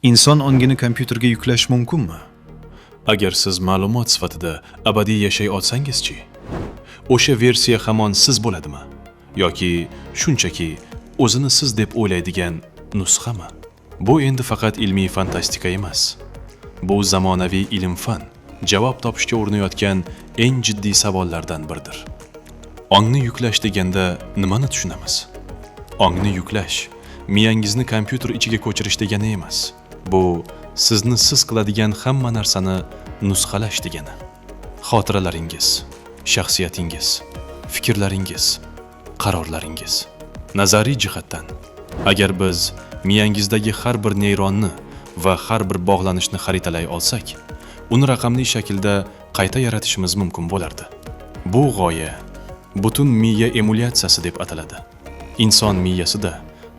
Inson ongini kompyuterga yuklash mumkinmi? Agar siz ma'lumot sifatida abadiy yashay olsangiz-chi? O'sha versiya hamon siz bo'ladimi? Yoki shunchaki o'zini siz deb o'ylaydigan nusxami? Bu endi faqat ilmiy fantastika emas. Bu zamonaviy ilm-fan javob topishga urinayotgan eng jiddiy savollardan biridir. Ongni yuklash deganda nimani tushunamiz? Ongni yuklash miyangizni kompyuter ichiga ko'chirish degani emas. Bu sizni siz qiladigan hamma narsani nusxalash degani. Xotiralaringiz, shaxsiyatingiz, fikrlaringiz, qarorlaringiz. Nazariy jihatdan, agar biz miyangizdagi har bir neyronni va har bir bog'lanishni xaritalay olsak, uni raqamli shaklda qayta yaratishimiz mumkin bo'lardi. Bu g'oya butun miya emulyatsiyasi deb ataladi. Inson miyasida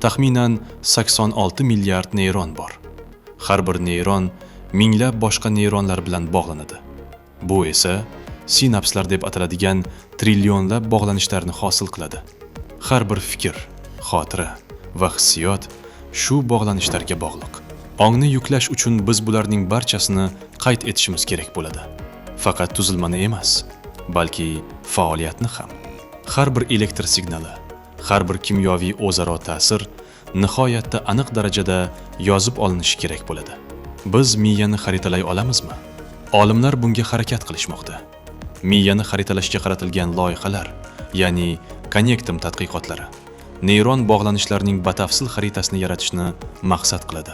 taxminan 86 milliard neyron bor. Har bir neyron minglab boshqa neyronlar bilan bog'lanadi. Bu esa sinapslar deb ataladigan trillionlab bog'lanishlarni hosil qiladi. Har bir fikr, xotira va hissiyot shu bog'lanishlarga bog'liq. Ongni yuklash uchun biz bularning barchasini qayd etishimiz kerak bo'ladi. Faqat tuzilmani emas, balki faoliyatni ham. Har bir elektr signali, har bir kimyoviy o'zaro ta'sir nihoyatda aniq darajada yozib olinishi kerak bo'ladi. Biz miyani xaritalay olamizmi? Olimlar bunga harakat qilishmoqda. Miyani xaritalashga qaratilgan loyihalar, ya'ni konnektom tadqiqotlari, neyron bog'lanishlarning batafsil xaritasini yaratishni maqsad qiladi.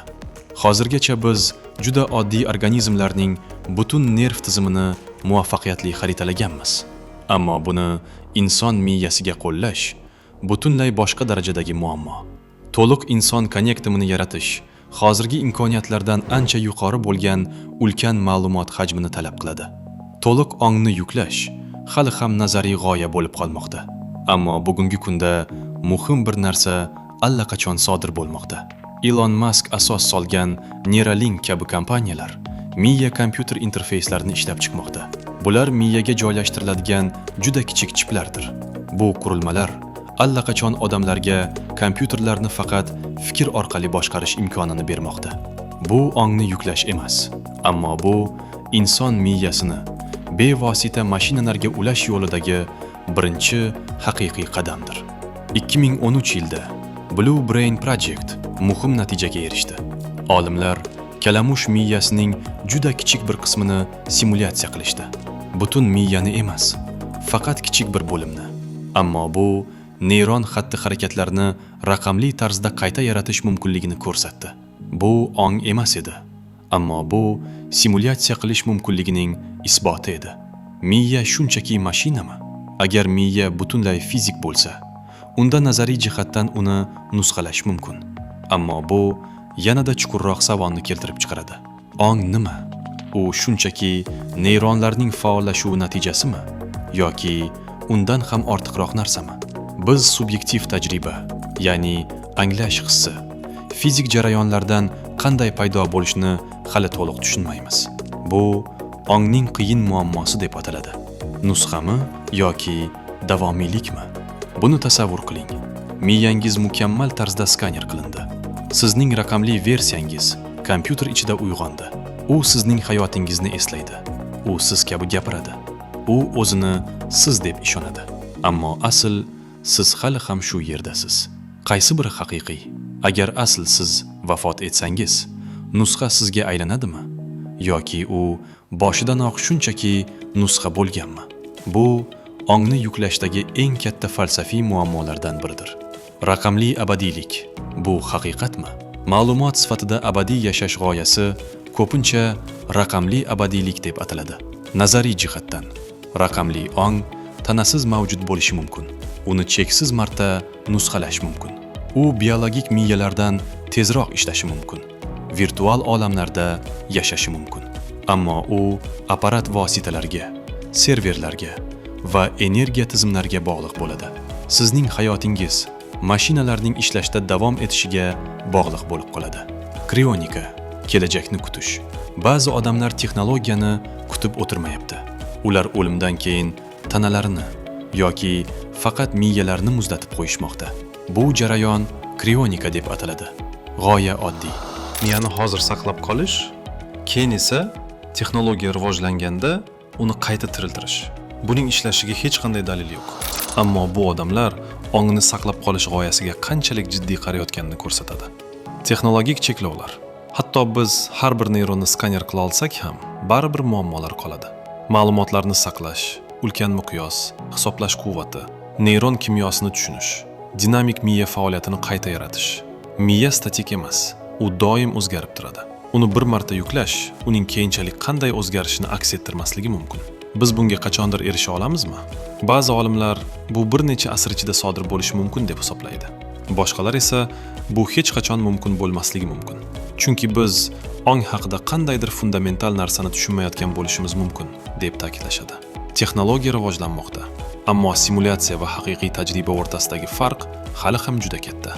Hozirgacha biz juda oddiy organizmlarning butun nerv tizimini muvaffaqiyatli xaritalaganmiz. Ammo buni inson miyasiga qo'llash butunlay boshqa darajadagi muammo. To'liq inson konnektomini yaratish hozirgi imkoniyatlardan ancha yuqori bo'lgan ulkan ma'lumot hajmini talab qiladi. To'liq ongni yuklash hali ham nazariy g'oya bo'lib qolmoqda. Ammo bugungi kunda muhim bir narsa allaqachon sodir bo'lmoqda. Ilon Mask asos solgan Neuralink kabi kompaniyalar miya kompyuter interfeyslarini ishlab chiqmoqda. Bular miyaga joylashtiriladigan juda kichik chiplardir. Bu qurilmalar allaqachon odamlarga kompyuterlarni faqat fikr orqali boshqarish imkonini bermoqda. Bu ongni yuklash emas, ammo bu inson miyasini bevosita mashinalarga ulash yo'lidagi birinchi haqiqiy qadamdir. 2013 yilda Blue Brain Project muhim natijaga erishdi. Olimlar kalamush miyasining juda kichik bir qismini simulyatsiya qilishdi. Butun miyani emas, faqat kichik bir bo'limni. Ammo bu neyron xatti-harakatlarni raqamli tarzda qayta yaratish mumkinligini ko'rsatdi. Bu ong emas edi, ammo bu simulyatsiya qilish mumkinligining isboti edi. Miya shunchaki mashinami? Agar miya butunlay fizik bo'lsa, unda nazariy jihatdan uni nusxalash mumkin. Ammo bu yanada chuqurroq savolni keltirib chiqaradi. Ong nima? U shunchaki neyronlarning faollashuvi natijasimi yoki undan ham ortiqroq narsami? Biz subyektiv tajriba, ya'ni anglash hissi, fizik jarayonlardan qanday paydo bo'lishini hali to'liq tushunmaymiz. Bu ongning qiyin muammosi deb ataladi. Nusxami yoki davomiylikmi? Buni tasavvur qiling. Miyangiz mukammal tarzda skaner qilindi. Sizning raqamli versiyangiz kompyuter ichida uyg'ondi. U sizning hayotingizni eslaydi. U siz kabi gapiradi. U o'zini siz deb ishonadi. Ammo asl siz hali ham shu yerdasiz. Qaysi biri haqiqiy? Agar asl siz vafot etsangiz, nusxa sizga aylanadimi? Yoki u boshidanoq shunchaki nusxa bo'lganmi? Bu ongni yuklashdagi eng katta falsafiy muammolardan biridir. Raqamli abadiylik bu haqiqatmi? Ma'lumot sifatida abadiy yashash g'oyasi ko'pincha raqamli abadiylik deb ataladi. Nazariy jihatdan raqamli ong tanasiz mavjud bo'lishi mumkin. Uni cheksiz marta nusxalash mumkin. U biologik miyalardan tezroq ishlashi mumkin. Virtual olamlarda yashashi mumkin. Ammo u apparat vositalariga, serverlarga va energiya tizimlariga bog'liq bo'ladi. Sizning hayotingiz mashinalarning ishlashda davom etishiga bog'liq bo'lib qoladi. Krionika, kelajakni kutish. Ba'zi odamlar texnologiyani kutib o'tirmayapti. Ular o'limdan keyin tanalarini yoki faqat miyalarini muzlatib qo'yishmoqda. Bu jarayon krionika deb ataladi. G'oya oddiy. Miyani hozir saqlab qolish, keyin esa texnologiya rivojlanganda uni qayta tiriltirish. Buning ishlashiga hech qanday dalil yo'q. Ammo bu odamlar ongni saqlab qolish g'oyasiga qanchalik jiddiy qarayotganini ko'rsatadi. Texnologik cheklovlar. Hatto biz har bir neyronni skaner qila olsak ham, baribir muammolar qoladi. Ma'lumotlarni saqlash, ulkan miqyos, hisoblash quvvati, neyron kimyosini tushunish, dinamik miya faoliyatini qayta yaratish. Miya statik emas, u doim o'zgarib turadi. Uni bir marta yuklash uning keyinchalik qanday o'zgarishini aks ettirmasligi mumkin. Biz bunga qachondir erisha olamizmi? Ba'zi olimlar bu bir necha asr ichida sodir bo'lishi mumkin deb hisoblaydi. Boshqalar esa bu hech qachon mumkin bo'lmasligi mumkin. Chunki biz ong haqida qandaydir fundamental narsani tushunmayotgan bo'lishimiz mumkin, deb ta'kidlashadi. Texnologiya rivojlanmoqda, ammo simulyatsiya va haqiqiy tajriba o'rtasidagi farq hali ham juda katta.